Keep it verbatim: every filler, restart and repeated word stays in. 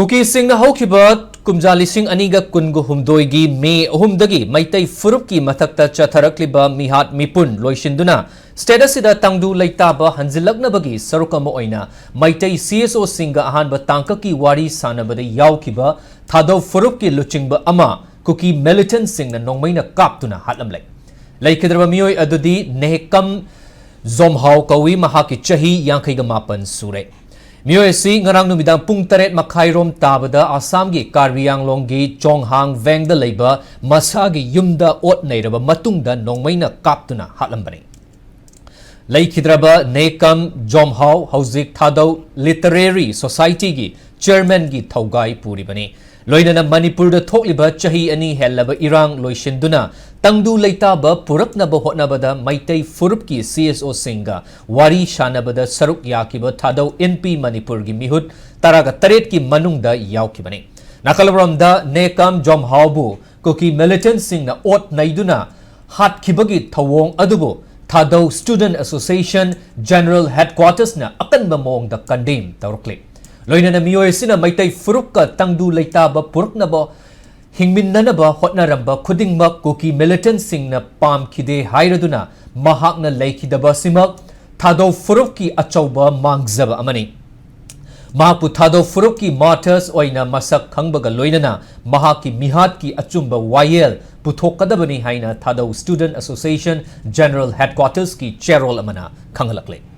ꯀꯨꯀꯤꯁꯤꯡꯅ ꯍꯧꯈꯤꯕ ꯀꯨꯝꯖꯥ ꯂꯤꯁꯤꯡ ꯑꯅꯤꯒ ꯀꯨꯟꯒ ꯍꯨꯝꯗꯣꯏꯒꯤ ꯃꯦ ꯑꯍꯨꯝꯗꯒꯤ ꯃꯩꯇꯩ ꯐꯨꯔꯨꯞꯀꯤ ꯃꯊꯛꯇ ꯆꯠꯊꯔꯛꯂꯤꯕ ꯃꯤꯍꯥꯠ ꯃꯤꯄꯨꯟ ꯂꯣꯏꯁꯤꯟꯗꯨꯅ state ꯑꯁꯤꯗ ꯇꯪꯗꯨ ꯂꯩꯇꯥꯕ ꯍꯟꯖꯤꯜꯂꯛꯅꯕꯒꯤ ꯁꯔꯨꯛ ꯑꯃ ꯑꯣꯏꯅ ꯃꯩꯇꯩ CSOꯁꯤꯡꯒ ꯑꯍꯥꯟꯕ ꯇꯥꯡꯀꯛꯀꯤ ꯋꯥꯔꯤ ꯁꯥꯟꯅꯕꯗ ꯌꯥꯎꯈꯤꯕ ꯊꯥꯗꯧ ꯐꯨꯔꯨꯞꯀꯤ ꯂꯨꯆꯤꯡꯕ ꯑꯃ ꯀꯨꯀꯤ militantꯁꯤꯡꯅ ꯅꯣꯡꯃꯩꯅ ꯀꯥꯞꯇꯨꯅ ꯍꯥꯠꯂꯝꯂꯦ꯫ ꯂꯩꯈꯤꯗ꯭ꯔꯕ ꯃꯤꯑꯣꯏ ꯑꯗꯨꯗꯤ ꯅꯦꯍꯦꯀꯝ ꯖꯣꯝꯍꯥꯎ ꯀꯧꯏ, ꯃꯍꯥꯛꯀꯤ ꯆꯍꯤ ꯌꯥꯡꯈꯩꯒ ꯃꯥꯄꯟ ꯁꯨꯔꯦ꯫ ꯃꯤꯑꯣꯏ ꯑꯁꯤ ꯉꯔꯥꯡ ꯅꯨꯃꯤꯗꯥꯡ ꯄꯨꯡ ꯇꯔꯦꯠ ꯃꯈꯥꯏꯔꯣꯝ ꯇꯥꯕꯗ ꯑꯁꯥꯝꯒꯤ ꯀꯥꯔꯕꯤ ꯑꯪꯂꯣꯡꯒꯤ ꯆꯣꯡꯍꯥꯡ ꯚꯦꯡꯗ ꯂꯩꯕ ꯃꯁꯥꯒꯤ ꯌꯨꯝꯗ ꯑꯣꯠ ꯅꯩꯔꯕ ꯃꯇꯨꯡꯗ ꯅꯣꯡꯃꯩꯅ ꯀꯥꯞꯇꯨꯅ ꯍꯥꯠꯂꯝꯕꯅꯤ꯫ ꯂꯩꯈꯤꯗ꯭ꯔꯕ ꯅꯦꯀꯝ ꯖꯣꯝꯍꯥꯎ ꯍꯧꯖꯤꯛ ꯊꯥꯗꯧ Literary Societyꯒꯤ chairmanꯒꯤ ꯊꯧꯒꯥꯏ ꯄꯨꯔꯤꯕꯅꯤ꯫ ꯂꯣꯏꯅꯅ ꯃꯅꯤꯄꯨꯔꯗ ꯊꯣꯛꯂꯤꯕ ꯆꯍꯤ ꯑꯅꯤ ꯍꯦꯜꯂꯕ ꯏꯔꯥꯡ ꯂꯣꯏꯁꯤꯟꯗꯨꯅ ꯇꯪꯗꯨ ꯂꯩꯇꯥꯕ ꯄꯨꯔꯛꯅꯕ ꯍꯣꯠꯅꯕꯗ ꯃꯩꯇꯩ ꯐꯨꯔꯨꯞꯀꯤ CSOꯁꯤꯡꯒ ꯋꯥꯔꯤ ꯁꯥꯟꯅꯕꯗ ꯁꯔꯨꯛ ꯌꯥꯈꯤꯕ ꯊꯥꯗꯧ ꯏꯟꯄꯤ ꯃꯅꯤꯄꯨꯔꯒꯤ ꯃꯤꯍꯨꯠ ꯇꯔꯥꯒ ꯇꯔꯦꯠꯀꯤ ꯃꯅꯨꯡꯗ ꯌꯥꯎꯈꯤꯕꯅꯤ꯫ ꯅꯥꯀꯜ ꯑꯃꯔꯣꯝꯗ ꯅꯦꯀꯝ ꯖꯣꯝꯍꯥꯎꯕꯨ ꯀꯨꯀꯤ militantꯁꯤꯡꯅ ꯑꯣꯠ ꯅꯩꯗꯨꯅ ꯍꯥꯠꯈꯤꯕꯒꯤ ꯊꯧꯑꯣꯡ ꯑꯗꯨꯕꯨ ꯊꯥꯗꯧ Student Association General Headquartersꯅ ꯑꯀꯟꯕ ꯃꯑꯣꯡꯗ condemn ꯇꯧꯔꯛꯂꯤ꯫ ꯂꯣꯏꯅꯅ ꯃꯤꯑꯣꯏ ꯑꯁꯤꯅ ꯃꯩꯇꯩ ꯐꯨꯔꯨꯞꯀ ꯇꯪꯗꯨ ꯂꯩꯇꯥꯕ ꯄꯨꯔꯛꯅꯕ ꯍꯤꯡꯃꯤꯟꯅꯅꯕ ꯍꯣꯠꯅꯔꯝꯕ ꯈꯨꯗꯤꯡꯃꯛ ꯀꯨꯀꯤ militantꯁꯤꯡꯅ ꯄꯥꯝꯈꯤꯗꯦ ꯍꯥꯏꯔꯗꯨꯅ ꯃꯍꯥꯛꯅ ꯂꯩꯈꯤꯗꯕ ꯑꯁꯤꯃꯛ ꯊꯥꯗꯧ ꯐꯨꯔꯨꯞꯀꯤ ꯑꯆꯧꯕ ꯃꯥꯡꯖꯕ ꯑꯃꯅꯤ꯫ ꯃꯍꯥꯛꯄꯨ ꯊꯥꯗꯧ ꯐꯨꯔꯨꯞꯀꯤ martyrs ꯑꯣꯏꯅ ꯃꯁꯛ ꯈꯪꯕꯒ ꯂꯣꯏꯅꯅ ꯃꯍꯥꯛꯀꯤ ꯃꯤꯍꯥꯠꯀꯤ ꯑꯆꯨꯝꯕ ꯋꯥꯌꯦꯜ ꯄꯨꯊꯣꯛꯀꯗꯕꯅꯤ ꯍꯥꯏꯅ ꯊꯥꯗꯧ Student Association General Headquartersꯀꯤ ꯆꯦꯔꯣꯜ ꯑꯃꯅ ꯈꯪꯍꯜꯂꯛꯂꯦ꯫